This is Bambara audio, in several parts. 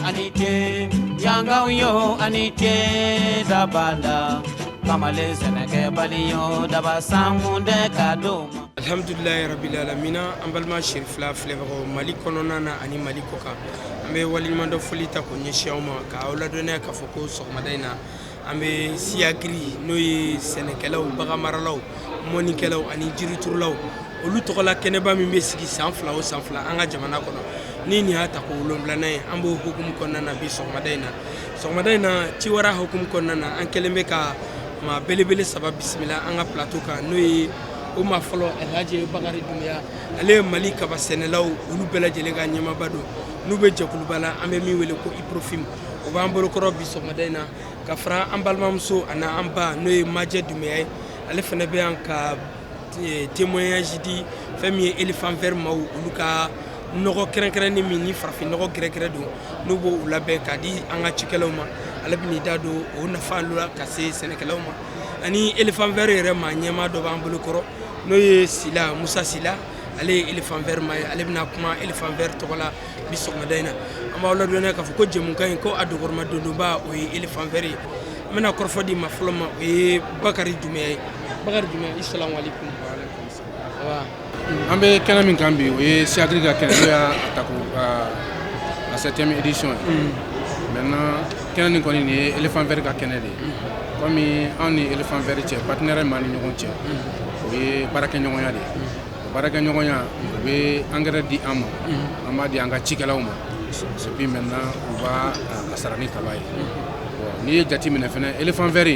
Ani ce, yangaw yo, ani ce dabala. Kamalen sɛnɛkɛbali yo, daba sankun dɛ ka d'o ma. Alhamdulilayi rabbil alamina. An balima Cherifla filɛbagaw, Mali kɔnɔna na ani Mali kɔ kan, an bɛ waleɲumandɔn foli ta k'o ɲɛsin aw ma, k'aw ladɔnniya k'a fɔ ko sɔgɔmada in na, an bɛ SYAGRI, n'o ye sɛnɛkɛlaw, baganmaralaw, mɔnikɛlaw ani jiriturulaw, olu tɔgɔla kɛnɛba min bɛ sigi san 2 o san 2 an ka jamana kɔnɔ, ni nin y'a ta ko 7nan ye. An b'o hukumu kɔnɔna na bi sɔgɔmada in na. Sɔgɔmada in na, ciwara hukumu kɔnɔna na, an kɛlen bɛ ka maa belebele saba bisimila an ka plateau kan, n'o ye o maa fɔlɔ, Alhaji Bakari Dunbiya. Ale ye Mali kaba sɛnɛlaw olu bɛɛ lajɛlen ka ɲɛmaaba don, n'u bɛ jɛkuluba la an bɛ min wele ko IPROFIM. O b'an bolokɔrɔ bi sɔgɔmada in na, ka fara an balimamuso ani an ba, n'o ye Majɛ Dunbiya ye. Ale fana bɛ yan ka témoignage di fɛn min ye Éléphant Vert maaw, olu ka nɔgɔ kɛrɛnkɛrɛnnen min ni farafin nɔgɔ gɛrɛgɛrɛ don, n'u b'o labɛn k'a di an ka cikɛlaw ma. Ale bɛ n'i da don o nafa la ka se sɛnɛkɛlaw ma. Ani Éléphant Vert yɛrɛ maa ɲɛmaa dɔ b'an bolo kɔrɔ, n'o ye Sila Musa Sila. Ale ye Éléphant Vert maa ye, ale bɛna kuma Éléphant Vert tɔgɔ la bi sɔgɔmada in na. An b'aw ladɔnniya k'a fɔ ko jɛmukan in, ko a dɔgɔrɔma dondonba, o ye Éléphant Vert ye. An bɛna kɔrɔfɔ di ma fɔlɔ ma, o ye Bakari Dunbiya ye. Bakari Dunbiya, i salamu aleykum. An bɛ kɛnɛ min kan bi, o ye SYAGRI ka kɛnɛ, n'o y'a ta ko a septième édition ye. Maintenant, kɛnɛ nin kɔni, nin ye Éléphant Vert ka kɛnɛ de ye. Komi anw ni Éléphant Vert cɛ, partenaire min b'an ni ɲɔgɔn cɛ, o ye baarakɛɲɔgɔnya de ye. O baarakɛɲɔgɔnya, u bɛ engrais di an ma, an b'a di an ka cikɛlaw ma. Et puis maintenant, u b'a a sara ni kaba ye. Bon, n'i ye jate minɛ fɛnɛ, Éléphant Vert,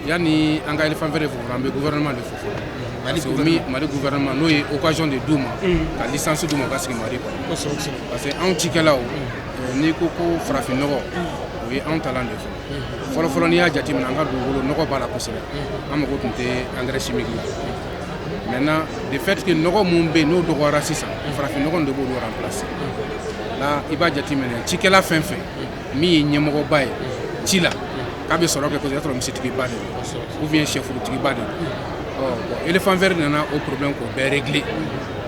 yanni an ka Éléphant Vert fo fɔlɔ, an bɛ gouvernement de fo fɔlɔ. Parce que min Mali gouvernement, n'o ye occasion de d'u ma ka licence d'u ma, u ka sigi Mali kɔnɔ, parce que anw cikɛlaw, n'i ko ko farafin nɔgɔ, o ye anw talan de fɔlɔ. Fɔlɔ fɔlɔ, n'i y'a jateminɛ, an ka dugukolo nɔgɔ b'a la kosɛbɛ, an mago tun tɛ engrais chimique la. Maintenant, de fait que nɔgɔ mun bɛ yen, n'o dɔgɔyara sisan, farafin nɔgɔ de b'olu remplacer la. I b'a jateminɛ, cikɛla fɛn fɛn min ye ɲɛmɔgɔba ye ci la, k'a bɛ sɔrɔ kɛ kosɛbɛ, i b'a sɔrɔ misitigiba de don ou bien sɛfurutigiba de don. Ɔ bon, Éléphant Vert nana o problème k'o bɛɛ régler.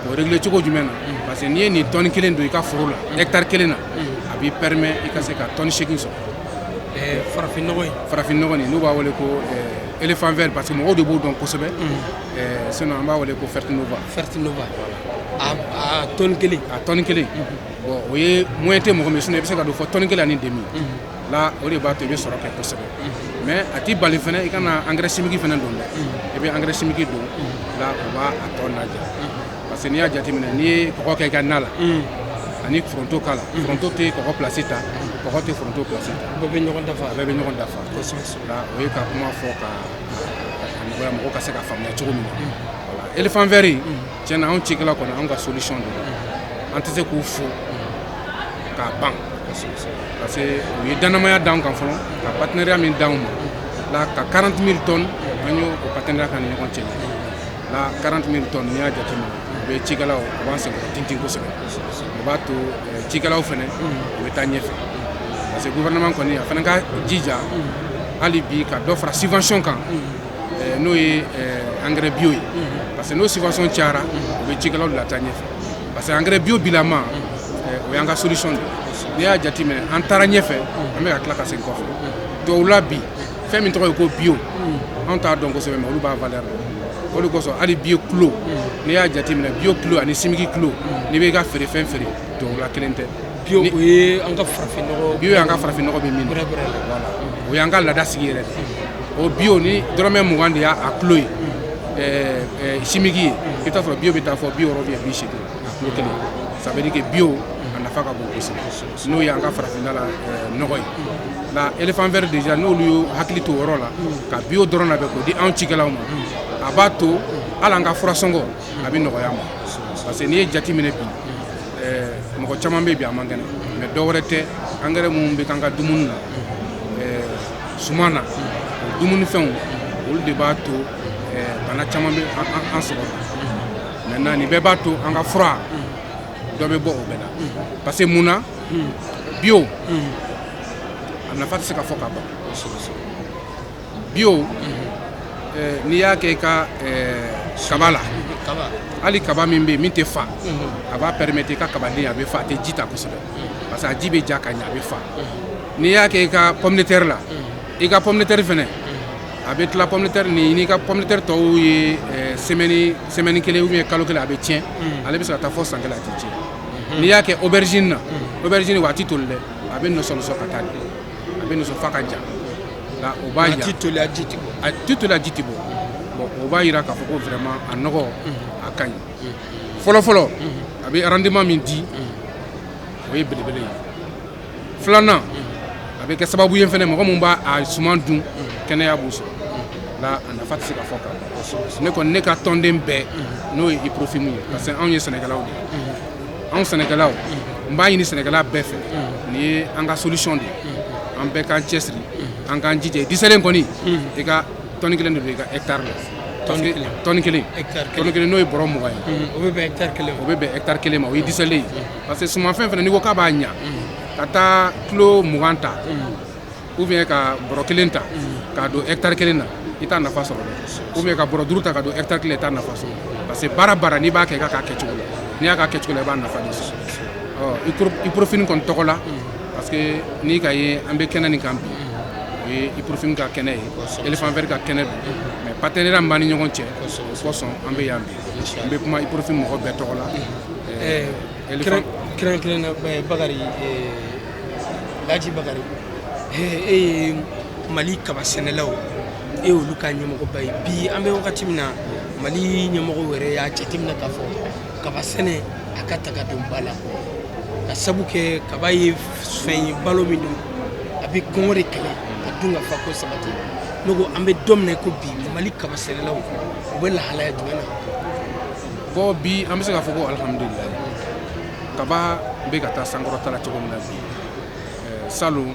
K'o régler cogo jumɛn na? Parce que n'i ye nin tɔni kelen don i ka foro la, hectare kelen na, a b'i permet i ka se ka tɔni 8 sɔrɔ. Farafin nɔgɔ in. Farafin nɔgɔ nin, n'u b'a wele ko Éléphant Vert, parce que mɔgɔw de b'o dɔn kosɛbɛ, sinon an b'a wele ko Fertinova. Fertinova, a tɔni kelen. A tɔni kelen. Bon, o ye moyen tɛ mɔgɔ min, sinon i bɛ se ka don fɔ tɔni kelen ani demi la. O de b'a to i bɛ sɔrɔ kɛ kosɛbɛ. Mais a t'i bali fɛnɛ i kana engrais chimique fɛnɛ don dɛ. I bɛ engrais chimique don la, o b'a a tɔ naja, parce que n'i y'a jateminɛ, n'i ye kɔgɔ kɛ i ka na la ani foronto k'a la, foronto tɛ kɔgɔ place ta, kɔgɔ tɛ foronto place ta. Bɛɛ bɛ ɲɔgɔn dafa. A bɛɛ bɛ ɲɔgɔn dafa la. O ye ka kuma fɔ ka a nɔgɔya, mɔgɔw ka se ka faamuya cogo min na. Voilà, Éléphant Vert, tiɲɛ na, anw cikɛla kɔni, anw ka solution don. An tɛ se k'u fo k'a ban, parce que u ye dannamaya d'an kan fɔlɔ, ka partenariat min d'anw ma la, ka 40 000 tonnes, an y'o o partenariat kan ni ɲɔgɔn cɛ la. 40 000 tonnes, n'i y'a jateminɛ, u bɛ cikɛlaw, u b'an senkɔrɔ tintin kosɛbɛ. O b'a to cikɛlaw fɛnɛ, u bɛ taa ɲɛfɛ, parce que gouvernement kɔni, a fana ka jija hali bi ka dɔ fara subvention kan, n'o ye engrais bio ye, parce que n'o subvention cayara, o bɛ cikɛlaw de lataa ɲɛfɛ, parce que engrais bio bilama, o y'an ka solution de ye. N'i y'a jateminɛ, an taara ɲɛfɛ, an bɛ ka tila ka segin kɔfɛ. Tubabula bi, fɛn min tɔgɔ ye ko bio, anw t'a dɔn kosɛbɛ, mais olu b'a valeur dɔn. O de kosɔn, hali bio kilo, n'i y'a jateminɛ, bio kilo ani chimique kilo, n'i bɛ i ka feerefɛn feere tubabula, kelen tɛ. Bio, o ye an ka farafin nɔgɔ. Bio y'an ka farafin nɔgɔ bɛ min na. Voilà, o y'an ka laada sigi yɛrɛ de. O bio ni dɔrɔmɛ 20 de y'a a kilo ye chimique ye, i bɛ taa sɔrɔ bio bɛ taa fɔ 60 ou bien 80 a kilo kelen. Ça veut dire que bio, a nafa ka bon kosɛbɛ, n'o y'an ka farafinna la nɔgɔ ye la. Éléphant Vert déjà, n'olu y'u hakili to o yɔrɔ la, ka bio dɔrɔn labɛn k'o di anw cikɛlaw ma, a b'a to hali an ka furasɔngɔ a bɛ nɔgɔya ma, parce que n'i ye jate minɛ bi, mɔgɔ caman bɛ bi, a man kɛnɛ, mais dɔ wɛrɛ tɛ, engrais minnu bɛ k'an ka dumuni na, suman na, o dumunifɛnw, olu de b'a to bana caman bɛ an sɔrɔ bi. Maintenant, nin bɛɛ b'a to an ka fura dɔ bɛ bɔ o bɛɛ la, parce que mun na, bio, a nafa tɛ se ka fɔ ka ban. Bio, n'i y'a kɛ i ka kaba la Hali kaba min bɛ yen min tɛ fa, a b'a permettre i ka kabaden a bɛ fa, a tɛ ji ta kosɛbɛ parce que a ji bɛ ja ka ɲɛ, a bɛ fa. N'i y'a kɛ i ka pomme de terre la, i ka pomme de terre fɛnɛ a bɛ tila. Pomme de terre ni n'i ka pomme de terre tɔw ye semaine kelen ou bien kalo kelen, a bɛ tiɲɛ. Ale bɛ se ka taa fɔ san kelen, a tɛ tiɲɛ. N'i y'a kɛ aubergine na, aubergine wa a tɛ toli dɛ, a bɛ nɔsɔ ka taa de, a bɛ nɔsɔ f'a ka ja. Nka o b'a A yira ti toli, a ji ti bɔ. A ti toli, a ji ti bɔ. Bon, o b'a yira k'a fɔ ko vraiment a nɔgɔ a ka ɲi. Fɔlɔ fɔlɔ, a bɛ rendement min di, o ye belebele ye. Filanan, a bɛ kɛ sababu ye fɛnɛ, mɔgɔ min b'a a suman dun, kɛnɛya b'u sɔrɔ la. A nafa tɛ se ka fɔ ka ban. Ne kɔni, ne ka tɔnden bɛɛ, n'o ye IPROFIM ye, parce que anw ye sɛnɛkɛlaw de ye, anw sɛnɛkɛlaw, n b'a ɲini sɛnɛkɛla bɛɛ fɛ, nin ye an ka solution de ye. An bɛɛ k'an cɛsiri, an k'an jija. Disɛlen kɔni, i ka tɔni kelen de don i ka hectare la. Tɔni kelen. Tɔni kelen. Hectare kelen. Tɔni kelen, n'o ye bɔrɔ 20 ye. O bɛ bɛn hectare kelen ma. O bɛ bɛn hectare kelen ma, o ye disɛlen ye. Parce que sumanfɛn fana, n'i ko k'a b'a ɲa ka taa kilo 20 ta ou bien ka bɔrɔ kelen ta k'a don hectare kelen na, i t'a nafa sɔrɔ dɛ. Ou bien ka bɔrɔ 5 ta ka don hectare kelen, i t'a nafa sɔrɔ. Parce que baara baara n'i b'a kɛ, i k'a k'a kɛcogo la. N'i y'a k'a kɛcogo la, i b'a nafa de sɔrɔ. Ɔ, IPROFIN kɔni tɔgɔ la, parce que n'i ka ye an bɛ kɛnɛ nin kan bi, o ye IPROFIN ka kɛnɛ ye, Éléphant Vert ka kɛnɛ don, mais partenariat min b'an ni ɲɔgɔn cɛ, o kosɔn an bɛ yan bi. An bɛ kuma IPROFIN mɔgɔ bɛɛ tɔgɔ la. Éléphant Kɛrɛnkɛrɛn na, Bakari Laji Bakari, e ye Mali kaba sɛnɛlaw, e y'olu ka ɲɛmɔgɔba ye. Bi an bɛ wagati min na, Mali ɲɛmɔgɔw yɛrɛ y'a jateminɛ k'a fɔ kaba sɛnɛ a ka ta ka don ba la, ka sabu kɛ kaba ye fɛn ye, balo min don, a bɛ kɔngɔ de kɛlɛ ka dun ka fa ko sabati. Ne ko an bɛ don min na i ko bi, Mali kaba sɛnɛlaw u bɛ lahalaya jumɛn na? Bon, bi an bɛ se k'a fɔ ko alihamudulilayi, kaba bɛ ka taa sankɔrɔta la cogo min na bi. Salon,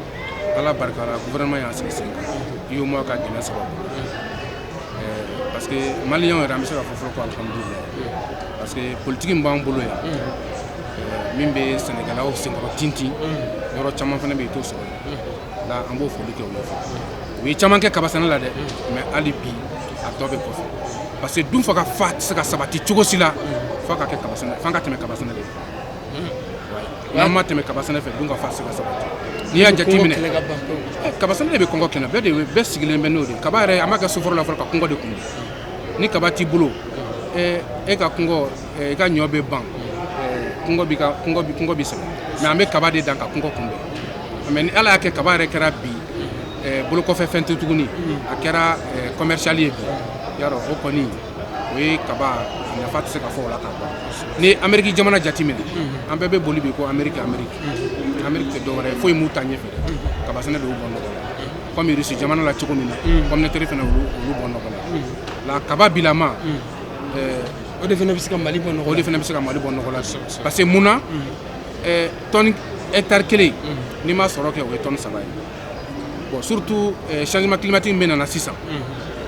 Ala barika la, gouvernement y'an sigi sen kan, UEMOA ka dɛmɛ sababu. Parce que maliyɛnw yɛrɛ, an bɛ se k'a fɔ fɔlɔ ko alihamudulilayi, parce que politique min b'an bolo yan, min bɛ sɛnɛkɛlaw senkɔrɔ tintin, yɔrɔ caman fana bɛ yen i t'o sɔrɔ yen la. An b'o foli kɛ u ye fɔlɔ. U ye caman kɛ kaba sɛnɛ la dɛ, mais hali bi a tɔ bɛ kɔfɛ, parce que dun fa ka fa tɛ se ka sabati cogo si la f'a ka kɛ kaba sɛnɛ, f'an ka tɛmɛ kaba sɛnɛ de fɛ. N'an ma tɛmɛ kaba sɛnɛ fɛ, dun ka fa tɛ se ka sabati. N'i y'a jateminɛ, kɛlɛ ka ban pewu. Kaba sɛnɛ de bɛ kɔngɔ kɛlɛ. Bɛɛ de bɛɛ sigilen bɛ n'o de ye. Kaba yɛrɛ, an b'a kɛ soforo la fɔlɔ ka kɔngɔ de kunbɛn. Ni kaba t'i bolo, e ka kɔngɔ, i ka ɲɔ bɛ ban, kɔngɔ b'i ka kɔngɔ bi sɛgɛn. Mais an bɛ kaba de dan ka kɔngɔ kunbɛn. Mais ni Ala y'a kɛ kaba yɛrɛ kɛra bi bolokɔfɛ fɛn tɛ tuguni, a kɛra commercial ye bi, yarɔ o kɔni o ye kaba nafa tɛ se ka fɔ o la ka ban. Ni Amérique jamana jateminɛ, an bɛɛ bɛ boli bi ko Amérique, Amérique, Amérique tɛ dɔwɛrɛ ye, foyi m'u ta ɲɛfɛ dɛ, kaba sɛnɛ de y'u bɔ nɔgɔ la. Comme Russie jamana la cogo min na, pomme de terre fana olu bɔ nɔgɔ la. La kaba bilama O de fana bɛ se ka Mali bɔ nɔgɔ o de la. fana bɛ se ka Mali bɔ nɔgɔ la bi. Parce que mun na, tɔni hectare kelen, n'i ma sɔrɔ kɛ, o ye tɔni 3 ye. Bon, surtout changement climatique min nana sisan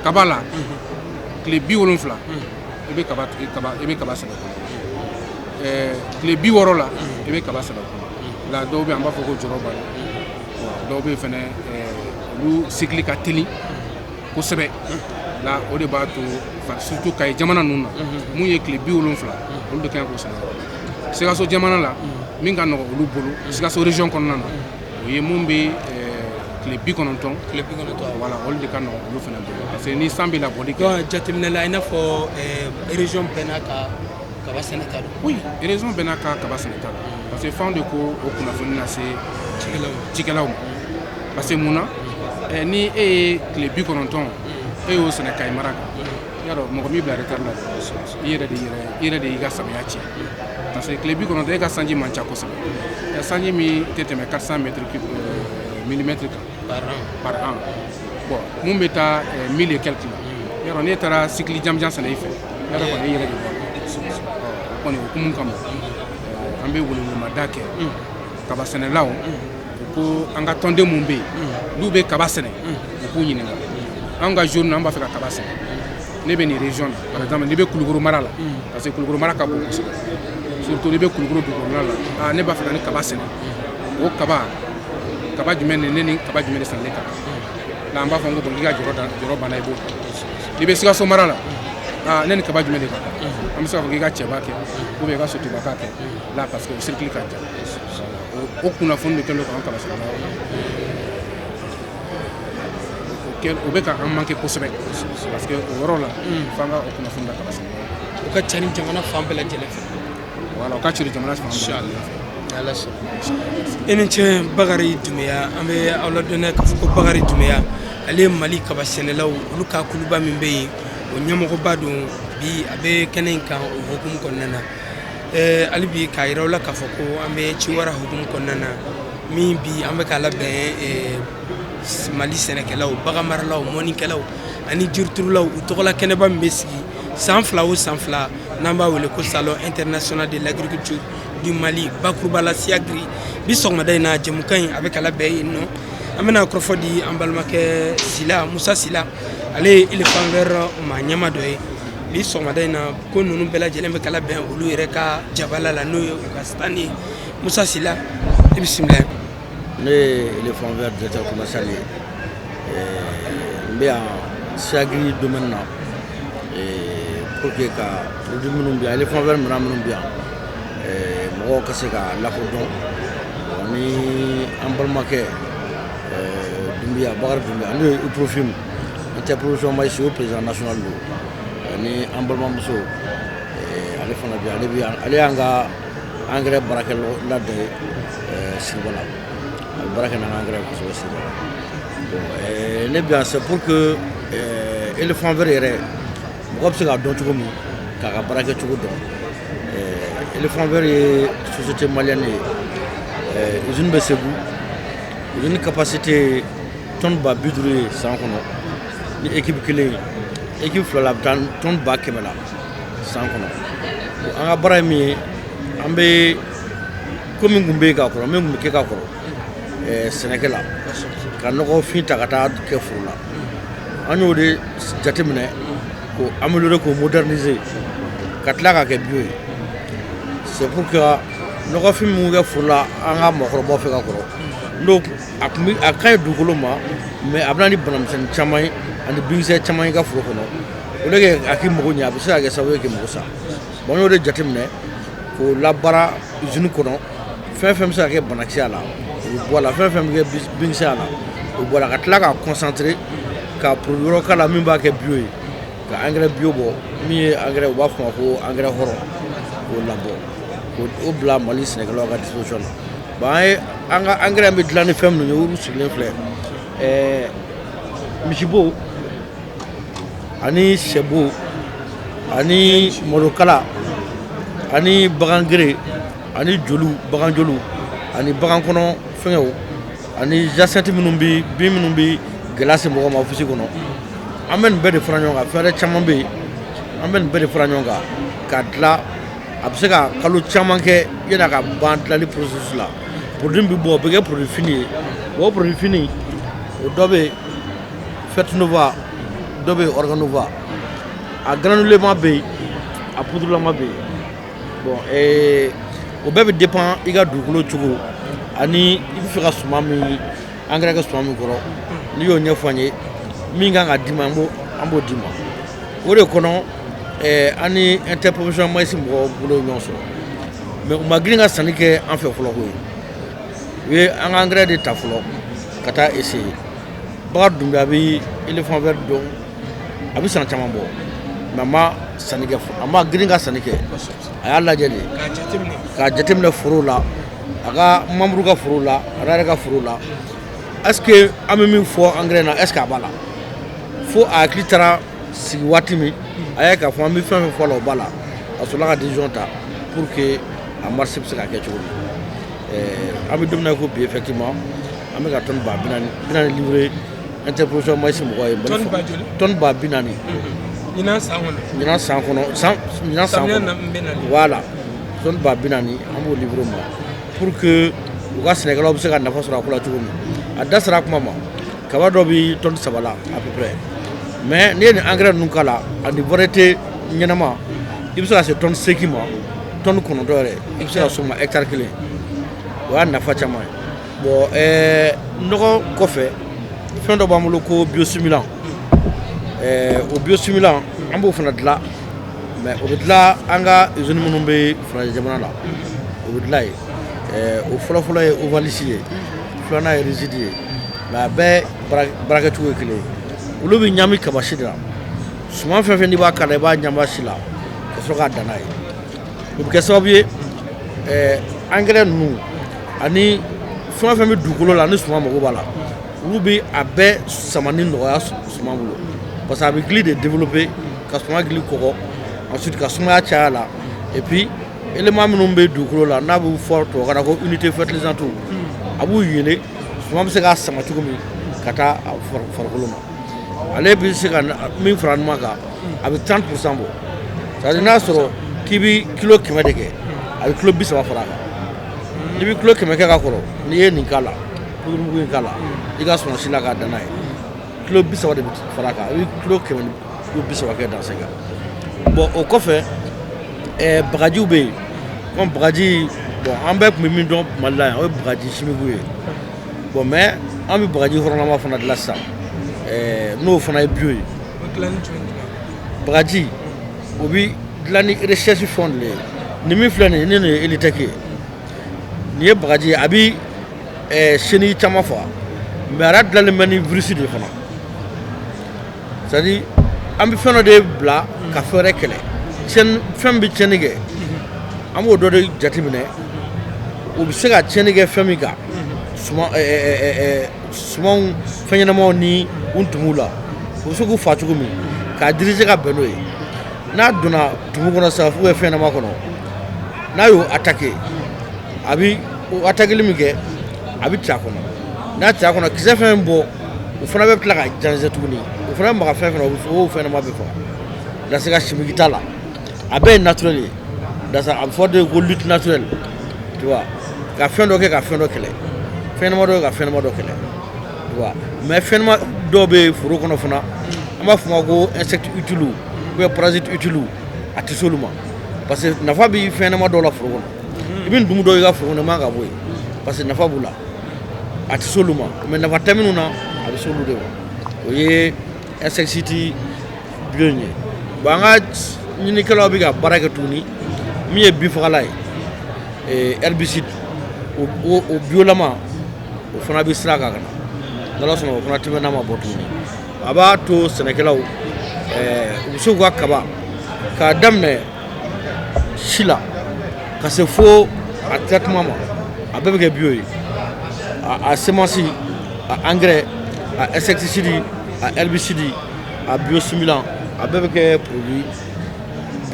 kaba la, tile 70 i bɛ kaba kaba i bɛ kaba sɛbɛ kɔnɔ, tile 60 la i bɛ kaba sɛbɛ kɔnɔ la. Dɔw bɛ yen, an b'a fɔ ko jɔrɔ b'a la. Bon, dɔw bɛ yen fɛnɛ, olu cycle ka teli kosɛbɛ la. O de b'a to surtout Kayi jamana ninnu na, mun ye tile 70, olu de ka ɲi k'o sɛnɛ. Sikaso jamana la, min ka nɔgɔ olu bolo, Sikaso région kɔnɔna na, o ye mun bɛ tile 90. Tile 90. Voilà, olu de ka nɔgɔ olu fana bolo, parce que ni san bɛ labɔli kɛ. Donc jateminɛ la, i n'a fɔ région bɛɛ n'a ka kaba sɛnɛta don. Oui, région bɛɛ n'a ka kaba sɛnɛta don, parce que fɛnw de ko o kunnafoni lase cikɛlaw ma. Cikɛlaw ma. Parce que mun na, ni e ye tile 90, e y'o sɛnɛ Kayi mara kan, y'a dɔn mɔgɔ m'i bila retard la dɛ, i yɛrɛ de yɛrɛ i yɛrɛ de y'i ka samiya tiɲɛ. Parce que tile 90, e ka sanji man ca kosɛbɛ. Sanji min tɛ tɛmɛ 400 mètres cube millimètres kan par an. Par an. Bon, mun bɛ taa mille et quelque la, yɔrɔ n'e taara cycle jamujan sɛnɛ i fɛ, yɔrɔ kɔni i yɛrɛ de bɔ. O kɔni hukumu kama, an bɛ welewelemada kɛ kaba sɛnɛlaw u ko an ka tɔnden mun bɛ yen n'u bɛ kaba sɛnɛ, u k'u ɲininka an ka zone na, an b'a fɛ ka kaba sɛnɛ, ne bɛ nin région na. Par exemple, n'i bɛ Kulukoro mara la, parce que Kulukoro mara ka bon kosɛbɛ, surtout n'i bɛ Kulukoro dugukɔnɔna la, aa ne b'a fɛ ka ni kaba sɛnɛ, o kaba jumɛn ni ne ni kaba jumɛn de sɛnɛlen ka kan la? An b'a fɔ ko bon, k'i ka jɔrɔ banna, i b'o ta. N'i bɛ Sikaso mara la, Aa, ne ni kaba jumɛn de ka kan? An bɛ se k'a fɔ k'i ka cɛba kɛ ou bien i ka sotuba kɛ la, parce que o cycle ka jan. O kunnafoni de kɛlen don k'an kabasɛnɛlaw o bɛ ka an manquer kosɛbɛ, parce que o yɔrɔ la f'an ka o kunnafoni da kabasɛnɛlaw. O ka ca ni jamana fan bɛɛ lajɛlen fɛ. Voilà, o ka ciri jamana fan bɛɛ lajɛlen fɛ. Ala sɔnna. I ni ce, Bakari Dunbiya. An bɛ aw ladɔnniya k'a fɔ ko Bakari Dunbiya, ale ye Mali kaba sɛnɛlaw olu ka kuluba min bɛ yen, o ɲɛmɔgɔba don. Bi a bɛ kɛnɛ in kan, o hukumu kɔnɔna na. Hali bi k'a yira aw la k'a fɔ ko an bɛ ciwara hukumu kɔnɔna na min bi an bɛ k'a labɛn Mali sɛnɛkɛlaw, baganmaralaw, mɔnikɛlaw ani jiriturulaw u tɔgɔla kɛnɛba min bɛ sigi san 2 o san 2, n'an b'a wele ko Salon international de l'agriculture du Mali, bakuruba la, SIAGRI. Bi sɔgɔmada in na, jɛmukan in a bɛ ka labɛn yen nɔ. An bɛna kɔrɔfɔ di an balimakɛ Sila, Musa Sila. Ale ye Éléphant Vert maa ɲɛma dɔ ye. Bi sɔgɔmada in na, ko ninnu bɛɛ lajɛlen bɛ ka labɛn olu yɛrɛ ka jabala la, n'o ye u ka stand ye. Musa Sila, i bisimila. Ne ye Éléphant Vert directeur commercial ye. N bɛ yan SIAGRI domaine na pour que ka produit minnu bɛ yan, Éléphant Vert minɛn minnu bɛ yan, mɔgɔw ka se ka lakodɔn. Ni an balimakɛ Dunbiya, Bakari Dunbiya, n'o ye UPROFIM, Interproduction Maïs, o président national don, ani an balimamuso, ale fana bɛ yan. Ale bɛ yan, ale y'an ka engrais baarakɛla dɔ ye Siribala. A bɛ baara kɛ n'an ka engrais kosɛbɛ Siribala. Bon, ne bɛ yan, c'est pour que Éléphant Vert yɛrɛ, mɔgɔ bɛ se k'a dɔn cogo min, k'a ka baara kɛcogo dɔn. Éléphant Vert ye société malienne ye. Usine bɛ Segu. Usine capacité ye tonne 50 000 ye san kɔnɔ ni équipe kelen ye. Équipe fila la, a bɛ taa tonne 100 000 la san kɔnɔ. An ka baara ye min ye, an bɛ ko min tun bɛ yen ka kɔrɔ, min tun bɛ kɛ ka kɔrɔ sɛnɛkɛ la, ka nɔgɔfin ta ka taa kɛ foro la, an y'o de jateminɛ k'o améliorer, k'o moderniser, ka tila k'a kɛ bio ye. C'est pour que nɔgɔfin min kɛ foro la an ka maakɔrɔbaw fɛ ka kɔrɔ, n'o a tun bɛ a ka ɲi dugukolo ma, mais a bɛ na ni banamisɛnnin caman ye ani binkisɛ caman ye i ka foro kɔnɔ. Au lieu que a k'i mago ɲɛ, a bɛ se ka kɛ sababu ye k'i mago sa. Bon, an y'o de jateminɛ k'o labaara usine kɔnɔ. Fɛn fɛn bɛ se ka kɛ banakisɛ a la, o bɛ bɔ a la. Fɛn fɛn bɛ kɛ binkisɛ a la, o bɔ a la, ka tila k'a concentrer, ka produit wɛrɛ k'a la min b'a kɛ bio ye, ka engrais bio bɔ, min ye engrais, u b'a fɔ o ma ko engrais hɔrɔn, k'o labɔ, k'o bila Mali sɛnɛkɛlaw ka disposition na. Bon, an ye an ka engrais bɛ dilan ni fɛn minnu ye, olu sigilen filɛ: misibo ani sɛbo ani malokala ani bagangere ani joliw, bagan joliw ani bagan kɔnɔ fɛngɛw ani jacinthe minnu bɛ bin minnu bɛ gɛlɛya se mɔgɔ ma office kɔnɔ. An bɛ nin bɛɛ de fara ɲɔgɔn kan. Fɛn wɛrɛ caman bɛ yen. An bɛ nin bɛɛ de fara ɲɔgɔn kan k'a dilan. A bɛ se ka kalo caman kɛ yanni a ka ban dilanli processus la. Produit bɛ bɔ, o bɛ kɛ produit fini ye. O produit fini, o dɔ bɛ yen Fertinova, dɔ bɛ yen Organova. A granulé-ma bɛ yen, a poudre-lama bɛ yen. Bon, o bɛɛ bɛ dépend i ka dugukolo cogo ani i bɛ fɛ ka suman min engrais kɛ suman min kɔrɔ. N'i y'o ɲɛfɔ an ye, min kan ka d'i ma, an b'o d'i ma. O de kɔnɔ, an ni Interprofession Maïs mɔgɔw bolo ye ɲɔgɔn sɔrɔ, mais u ma girin ka sanni kɛ an fɛ fɔlɔ koyi. U ye an ka engrais de ta fɔlɔ ka taa essayer. Bakari Dunbiya bɛ Éléphant Vert dɔn, a bɛ san caman bɔ, mais a ma sanni kɛ, a ma girin ka sanni kɛ. A y'a lajɛ de k'a jateminɛ foro la, a ka membre ka foro la, a yɛrɛ ka foro la, est ce que an bɛ min fɔ engrais na, est ce que a b'a la? Fo a hakili taara sigi waati min, a y'a k'a fɔ an bɛ fɛn fɛn fɔ a la, o b'a la. A sɔrɔla ka décision ta pour que a marché bɛ se ka kɛ cogo min. An bɛ don min na i ko bi, effectivement, an bɛ ka tonne 40 000 livrer Interproduction Maïs mɔgɔw ye. Tonne ba joli? Tonne 40 000. Ɲinan san kɔnɔ? Ɲinan san kɔnɔ, san ɲinan san kɔnɔ. Voilà, tonne 40 000, an b'o livrer ma pour que u ka sɛnɛkɛlaw bɛ se ka nafa sɔrɔ a ko la cogo min. A da sera a kuma ma, kaba dɔ bɛ tonne 3 la à peu près, mais n'i ye nin engrais ninnu k'a la ani variété ɲɛnama, i bɛ se ka se tonne 8 ma, tonne 9 yɛrɛ i bɛ se ka s'o ma hectare kelen. O y'a nafa caman ye. Bon, nɔgɔ kɔfɛ, fɛn dɔ b'an bolo ko biostimulant. O biostimulant, An b'o fana dilan, mais o bɛ dilan an ka usine minnu bɛ farajɛ jamana la, o bɛ dilan yen. O fɔlɔfɔlɔ ye Ovalis ye, filanan ye Rigide ye, mais a bɛɛ baarakɛcogo ye kelen ye. Olu bɛ ɲami kabasi de la. Suman fɛn fɛn n'i b'a k'a la, i b'a ɲami si la ka sɔrɔ k'a dan n'a ye. O bɛ kɛ sababu ye, angɛrɛ ninnu ani fɛn o fɛn bɛ dugukolo la ni suman mago b'a la, olu bɛ a bɛɛ sama ni nɔgɔya suman bolo, parce que a bɛ gili de développer ka suman gili kɔgɔ, ensuite ka sumaya caya la. Et puis élément minnu bɛ dugukolo la, n'a bɛ fɔ tubabukan na ko unité fertilisante, a b'u yɛlɛ, suman bɛ se k'a sama cogo min ka taa a farikolo ma. Ale bɛ se ka min fara ɲɔgɔn kan, a bɛ 30% bɔ. C'est à dire, n'a sɔrɔ k'i bɛ kilo 100 de kɛ, a bɛ kilo 30 fara a kan. N'i bɛ kilo 100 kɛ ka kɔrɔ, n'i ye nin k'a la, puduru in k'a la i ka suma si la k'a dan n'a ye, kilo 30 de bɛ fara a kan. I bɛ kilo 100 ni kilo 30 kɛ dans ce cas. Bon, o kɔfɛ, bagajiw bɛ yen, comme bagaji. Bon, an bɛɛ tun bɛ min dɔn Mali la yan, o ye bagaji chimique ye. Bon, mais an bɛ bagaji hɔrɔnlama fana dilan sisan, n'o fana ye bio ye. Bagaji o bɛ dilan ni recherche fɛnw de ye. Nin min filɛ nin ye, nin ye Elitech ye. Nin ye bagaji ye, a bɛ chenille caman faga, mais a yɛrɛ dilanlen bɛ ni virus de ye fana. C'est à dire, an bɛ fɛn dɔ de bila ka fɛn wɛrɛ kɛlɛ. Tiɲɛni fɛn bɛ tiɲɛni kɛ, an b'o dɔ de jateminɛ, o bɛ se ka tiɲɛni kɛ fɛn min kan, suman sumanw, fɛn ɲɛnamaw ni u tumuw la, o bɛ se k'u fa cogo min, k'a diriger ka bɛn n'o ye. N'a donna tumu kɔnɔ sisan, ou bien fɛn ɲɛnama kɔnɔ, n'a y'o attaquer, a bɛ o attaquer min kɛ, a bɛ ci a kɔnɔ. N'a ci a kɔnɔ, kisɛ fɛn bɔ, o fana bɛ tila ka jɛnsɛn tuguni. O fana bɛ maga fɛn fɛn na, o fɛn ɲɛnama bɛ faga. Dans ce cas, chimique t'a la, a bɛɛ ye naturel ye. Dans a bɛ fɔ de ko lutte naturelle, tu vois, ka fɛn dɔ kɛ ka fɛn dɔ kɛlɛ, fɛn ɲɛnama dɔ kɛ ka fɛn ɲɛnama dɔ kɛlɛ, tu vois. Mais fɛn ɲɛnama dɔw bɛ yen foro kɔnɔ fana, an b'a fɔ o ma ko insecte utile ou bien parasite utile, a tɛ s'olu ma, parce que nafa bɛ fɛn ɲɛnama dɔw la foro kɔnɔ. I bɛ ndumu dɔw ye i ka foro kɔnɔ, i man ka bɔ yen, parce que nafa b'u la, a tɛ s'olu ma. Mais nafa tɛ minnu na, a bɛ s'olu de ma. O ye insecticide bio in ye. Bon, an ka ɲinikɛlaw bɛ ka baara kɛ tuguni min ye binfagalan ye, herbicide, o biolama, o fana bɛ sira kan ka na. N'Ala sɔnna, o fana tɛmɛna ma bɔ tuguni. A b'a to sɛnɛkɛlaw u bɛ se k'u ka kaba k'a daminɛ si la ka se fo a traitement ma, a bɛɛ bɛ kɛ bio ye: a semence, a engrais, a insecticide, a herbicide, a biostimulant, a bɛɛ bɛ kɛ produit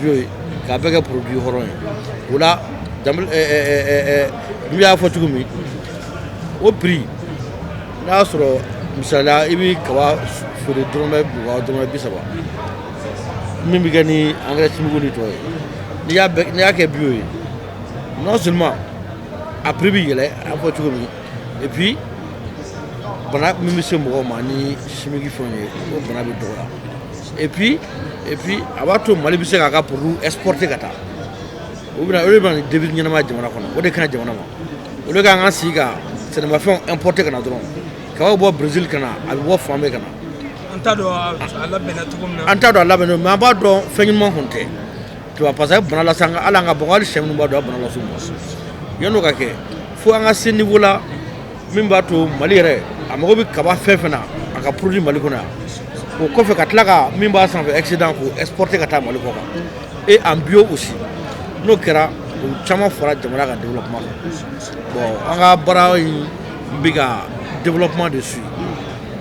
bio ye, k'a bɛɛ kɛ produit hɔrɔn ye. O la, n y'a fɔ cogo min, o prix, n'a y'a sɔrɔ misaliya i bɛ kaba feere dɔrɔmɛ 20, dɔrɔmɛ 30, min bɛ kɛ ni engrais chimique ni tɔ ye, n'i y'a kɛ bio ye, non seulement a prix bɛ yɛlɛ, a fɔ cogo min, et puis bana min bɛ se mɔgɔw ma ni chimique fɛnw ye, o bana bɛ dɔgɔya. Et puis a b'a to Mali bɛ se k'a ka produit exporter ka taa. O bɛna, o de bɛ na ni devise ɲɛnama ye jamana kɔnɔ. O de ka ɲi jamana ma. O de k'an ka sigi ka sɛnɛmafɛnw importer ka na dɔrɔn, kaba bɛ bɔ Brésil ka na, a bɛ bɔ fan bɛɛ ka na. An t'a dɔn a labɛnna cogo min na. An t'a dɔn a labɛnnen, mais an b'a dɔn fɛn ɲuman kɔni tɛ, tu vois, parce que a bɛ bana lase an ka, hali an ka bagan, hali sɛ minnu b'a dɔn, a bɛ bana lase u ma. Yan'o ka kɛ, fo an ka se niveau la min b'a to Mali yɛrɛ a mago bɛ kaba fɛn fɛn na, a ka produit Mali kɔnɔ yan. O kɔfɛ, ka tila ka min b'a sanfɛ, excédent, k'o exporter ka taa Mali kɔ kan, et en bio aussi. N'o kɛra, o caman fara jamana ka développement kan. Bon, an ka baara in bɛ ka développement de suit,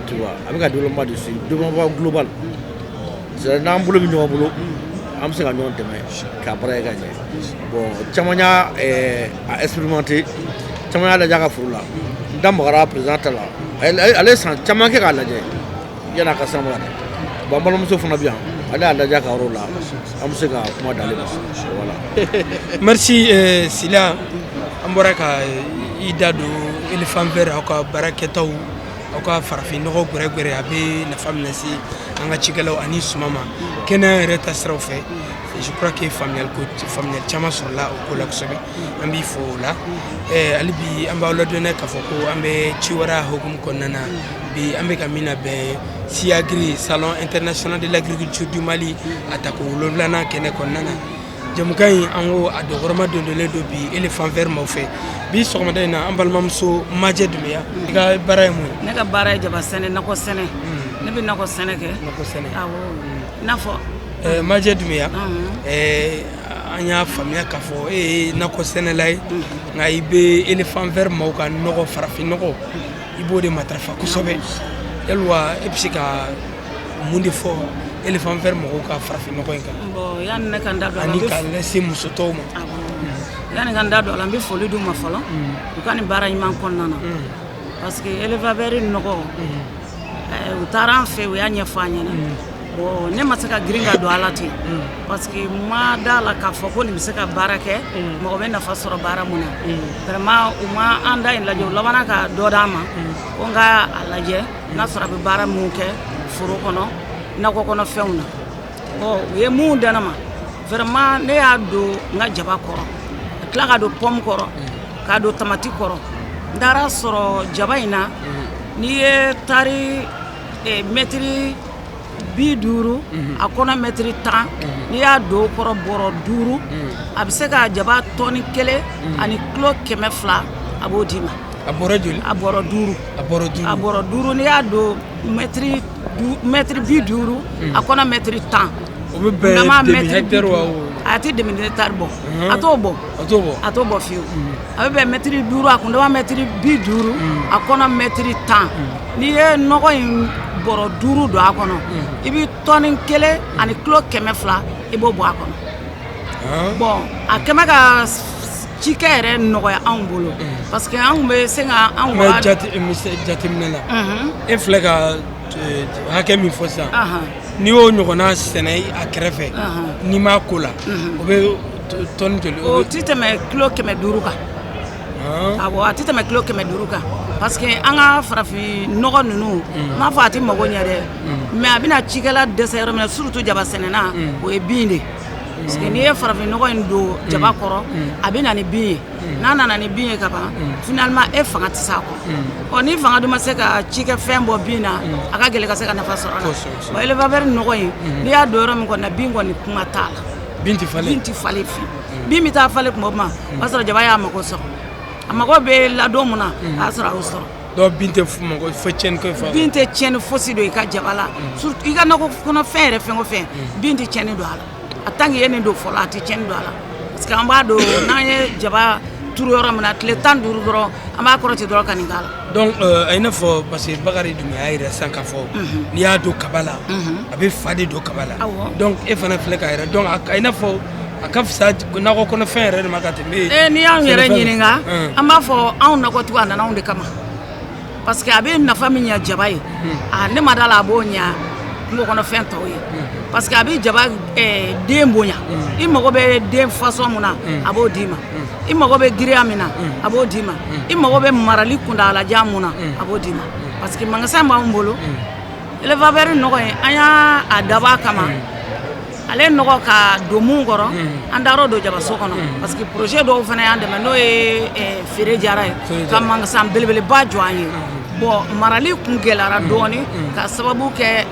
tu vois, a bɛ ka développement de suit, développement global. C'est à dire, n'an bolo bɛ ɲɔgɔn bolo, an bɛ se ka ɲɔgɔn dɛmɛ k'a baara kɛ ka ɲɛ. Bon, caman y'a a expérimenté, caman y'a lajɛ a ka foro la. N da magara président ta la, ale ye san caman kɛ k'a lajɛ yan'a ka s'an ma ka dɛ. Bon, an balimamuso fana bɛ yan, ale y'a lajɛ a ka yɔrɔ la, an bɛ se ka kuma d'ale ma, voilà. Merci Sila. An bɔra ka i da don Éléphant Vert, aw ka baarakɛtaw, aw ka farafinnɔgɔ gwɛrɛgwɛrɛ, a bɛ nafa min lase an ka cikɛlaw ani suma ma, kɛnɛya yɛrɛ ta siraw fɛ. Je crois que faamuyali ko faamuyali caman sɔrɔla o ko la kosɛbɛ. An b'i fo o la. Hali bi an b'aw ladɔnniya k'a fɔ ko an bɛ ciwara hukumu kɔnɔna na. Bi an bɛ ka min labɛn, SIAGRI, Salon international de l'agriculture du Mali, a tako 7nan kɛnɛ kɔnɔna na. Jamukan in, an ko a dɔgɔrɔma dondolen don bi Éléphant Vert maaw fɛ. Bi sɔgɔmada in na, an balimamuso Majɛ Dunbiya, i ka baara ye mun ye? Ne ka baara ye jaba sɛnɛ, nakɔ sɛnɛ. Ne bɛ nakɔ sɛnɛ kɛ. Nakɔ sɛnɛ. Awɔ, i n'a fɔ Majɛ Dunbiya, an y'a faamuya k'a fɔ e ye nakɔ sɛnɛla ye, nka i bɛ Éléphant Vert maaw ka nɔgɔ, farafin nɔgɔ, i b'o de matarafa kosɛbɛ. Yaliwa e bɛ se ka mun de fɔ Éléphant Vert mɔgɔw ka farafin nɔgɔ in kan? Bon, yanni ne ka n da don a la, ani k'a lase muso tɔw ma. Awɔ, yanni ka n da don a la, n bɛ foli d'u ma fɔlɔ u ka nin baara ɲuman kɔnɔna na, parce que Éléphant Vert nɔgɔ, u taara an fɛ, u y'a ɲɛfɔ an ɲɛna. Bon, ne ma se ka girin ka don a la ten, parce que n ma da la k'a fɔ ko nin bɛ se ka baara kɛ, mɔgɔ bɛ nafa sɔrɔ baara mun na. Vraiment, u ma an da in lajɛ, u labanna ka dɔ d'an ma ko n ka a lajɛ n'a sɔrɔ a bɛ baara mun kɛ foro kɔnɔ, nakɔ kɔnɔ fɛnw na. Bon, u ye mun di ne ma, vraiment ne y'a don n ka jaba kɔrɔ, ka tila ka don pomme kɔrɔ, k'a don tamati kɔrɔ. N taara sɔrɔ jaba in na, n'i ye tari mɛtiri 50, a kɔnɔ mɛtiri 10, n'i y'a don o kɔrɔ bɔrɔ 5, a bɛ se ka jaba tɔni 1 ani kilo 200, a b'o d'i ma. A bɔrɔ joli? A bɔrɔ 5. A bɔrɔ 5. A bɔrɔ 5, n'i y'a don mɛtiri 50, a kɔnɔ mɛtiri 10. O bɛ bɛn demi hectare wa? A tɛ demi hectare bɔ, a t'o bɔ. A t'o bɔ. A t'o bɔ fiyewu. A bɛ bɛn mɛtiri 5, a kundama mɛtiri 50, a kɔnɔ mɛtiri 10. N'i ye nɔgɔ in bɔrɔ 5 don a kɔnɔ, i bɛ tɔni 1 ani kilo 200, i b'o bɔ a kɔnɔ. Bon, a kɛmɛ ka cikɛ yɛrɛ nɔgɔya anw bolo, parce que an tun bɛ se ka anw wa jateminɛ la, e filɛ ka hakɛ min fɔ sisan, n'i y'o ɲɔgɔnna sɛnɛ a kɛrɛfɛ, n'i m'a ko la, o bɛ tɔni joli? O ti tɛmɛ kilo 500 kan. Awɔ, a ti tɛmɛ kilo 500 kan, parce que an ka farafin nɔgɔ ninnu, n m'a fɔ a ti mago ɲɛ dɛ, mais a bɛna cikɛla dɛsɛ yɔrɔ min na, surtout jaba sɛnɛna, o ye bin de. Parce que n'i ye farafin nɔgɔ in don jaba kɔrɔ, a bɛ na ni bin ye. N'a nana ni bin ye ka ban, finalement e fanga tɛ s'a kɔrɔ. Ɔ, ni fanga dun ma se ka cikɛfɛn bɔ bin na, a ka gɛlɛn ka se ka nafa sɔrɔ a la. Bon, Éléphant Vert nɔgɔ in, n'i y'a don yɔrɔ min kɔni na, bin kɔni kuma t'a la. Bin tɛ falen. Bin tɛ falen fiyewu. Bin bɛ taa falen tuma o tuma, o y'a sɔrɔ jaba y'a mago sɔrɔ. A mago bɛ ladon mun na, a y'a sɔrɔ a y'o sɔrɔ. Donc bin tɛ mɔgɔ fo tiɲɛni kɛ fa. Bin tɛ tiɲɛni fosi don i ka jaba la, surtout i ka nakɔ kɔnɔ fɛn yɛrɛ, fɛn o fɛn, bin tɛ tiɲɛni don a la. A tant que i ye nin don fɔlɔ, a tɛ tiɲɛni don a la, parce que an b'a don, n'an ye jaba turu yɔrɔ min na, tile 15 dɔrɔn, an b'a kɔrɔti dɔrɔn ka nin k'a la. Donc a i n'a fɔ, parce que Bakari Dunbiya y'a yira sisan k'a fɔ n'i y'a don kaba la, a bɛ fa de don kaba la. Donc e fana filɛ k'a yira, donc a i n'a fɔ a ka fisa nakɔ kɔnɔfɛn yɛrɛ de ma ka tɛmɛ. Ee, n'i y'anw yɛrɛ ɲininka, an b'a fɔ anw nakɔtigiw, a nana anw de kama, parce que a bɛ nafa min ɲɛ jaba ye, a ne ma da la a b'o ɲɛ kungo kɔnɔfɛn tɔw ye, parce que a bɛ jaba den bonya. I mago bɛ den façon mun na, a b'o d'i ma. I mago bɛ giriya min na, a b'o d'i ma. I mago bɛ marali kuntaalajan mun na, a b'o d'i ma, parce que magasin b'anw bolo. Éléphant Vert nɔgɔ in, an y'a dabɔ a kama, ale nɔgɔ ka don mun kɔrɔ, an taar'o don jabaso kɔnɔ, parce que projet dɔw fana y'an dɛmɛ, n'o ye feere jara ye, ka magasin belebeleba jɔ an ye. Bon, marali kun gɛlɛyara dɔɔni ka sababu kɛ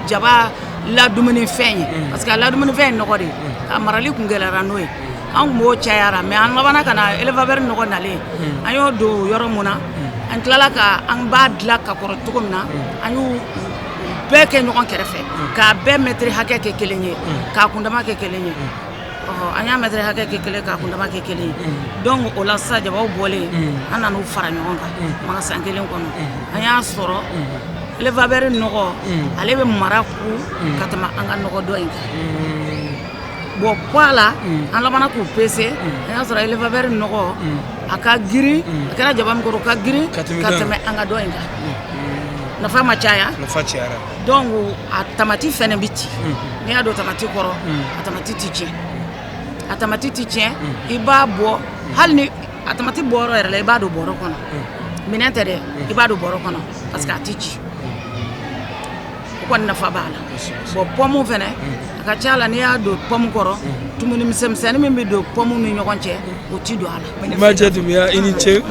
jaba ladumunifɛn ye, parce que a ladumunifɛn ye nɔgɔ de ye, ka marali kun gɛlɛyara n'o ye, an kun b'o cayara. Mais an labanna ka na Éléphant Vert nɔgɔ nalen, an y'o don yɔrɔ mun na, an tilala ka an b'a dilan ka kɔrɔ cogo min na, an y'u bɛɛ kɛ ɲɔgɔn kɛrɛfɛ, k'a bɛɛ mɛtiri hakɛ kɛ kelen ye, k'a kundama kɛ kelen ye. An y'a mɛtiri hakɛ kɛ kelen, k'a kundama kɛ kelen ye. Donc o la sisan, jabaw bɔlen, an nan'u fara ɲɔgɔn kan magasin kelen kɔnɔ. An y'a sɔrɔ Éléphant Vert nɔgɔ, ale bɛ mara ku ka tɛmɛ an ka nɔgɔ dɔ in kan. Bon, poids la, an labanna k'u pese, an y'a sɔrɔ Éléphant Vert nɔgɔ, a ka girin, a kɛra jaba min kɔrɔ, o ka girin ka tɛmɛ an ka dɔ in kan. Nafa ma caya. Nafa cayara. Donc a tamati fɛnɛ bɛ ci. N'i y'a don tamati kɔrɔ, a tamati ti tiɲɛ, a tamati ti tiɲɛ. I b'a bɔ, hali ni a tamati bɔyɔrɔ yɛrɛ la, i b'a don bɔrɔ kɔnɔ, minɛn tɛ dɛ, i b'a don bɔrɔ kɔnɔ, parce que a ti ci. O kɔni nafa b'a la. Bon, pomme fɛnɛ, a A ka ca la, n'i y'a don pomme kɔrɔ, tumuni misɛnmisɛnnin min bɛ don pomme ni ɲɔgɔn cɛ, o ti don a la. Majɛ Dunbiya, i ni ce,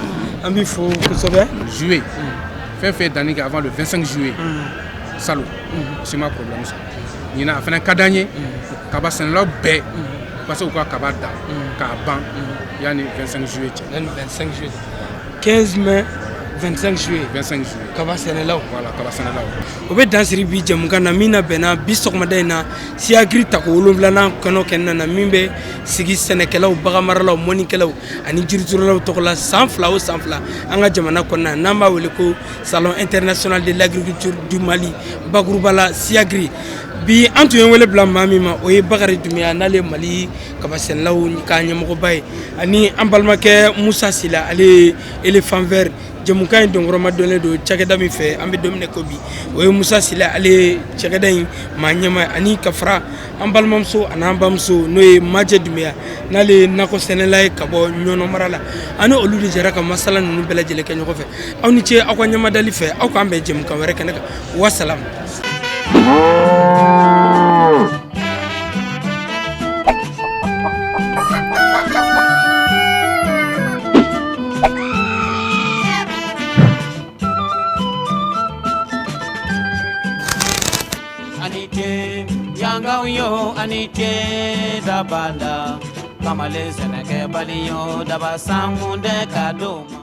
an b'i fo kosɛbɛ. Juillet, fɛn fɛn ye danni kɛ avant le 25 juillet salon, o si ma problème sɔrɔ. Ɲinan a fana ka d'an ye, kaba sɛnɛlaw bɛɛ u ka se k'u ka kaba dan k'a ban yanni 25 juillet cɛ. Yanni 25 juillet, 15 mai, 25 juillet. 25 juillet. Kaba sɛnɛlaw. Voilà, kaba sɛnɛlaw. O bɛ dan siri bi jɛmukan na min na bɛnna bi sɔgɔmada in na, SYAGRI tako 7nan kɔnɔ kɛnɛ na, min bɛ sigi sɛnɛkɛlaw, baganmaralaw, mɔnikɛlaw ani jiriturulaw tɔgɔ la san 2 o san 2 an ka jamana kɔnɔna, n'an b'a wele ko Salon international de l'agriculture du Mali, bakuruba la SYAGRI. Bi an tun ye wele bila maa min ma, o ye Bakari Dunbiya, n'ale ye Mali kabasɛnɛlaw ka ɲɛmɔgɔba ye, ani an balimakɛ Musa Sila, ale ye Éléphant Vert. Jɛmukan in donkɔrɔma donnen don cakɛda min fɛ, an bɛ don min ko bi, o ye Musa Sila, ale ye cakɛda in maa ɲɛma, ani ka fara an balimamuso ani an bamuso, n'o ye Majɛ Dunbiya, n'ale ye nakɔ sɛnɛla ye ka bɔ Ɲɔnɔ mara la. Ani olu de jɛra ka masala ninnu bɛɛ lajɛlen kɛ ɲɔgɔn fɛ. Aw ni ce aw ka ɲɛmadali fɛ. Aw k'an bɛn jɛmukan wɛrɛ kɛnɛ kan. Wasalam. Ani ce yangaw yo, ani ce dabala kamalen sɛnɛkɛbali yo, daba sankun tɛ ka d'o ma.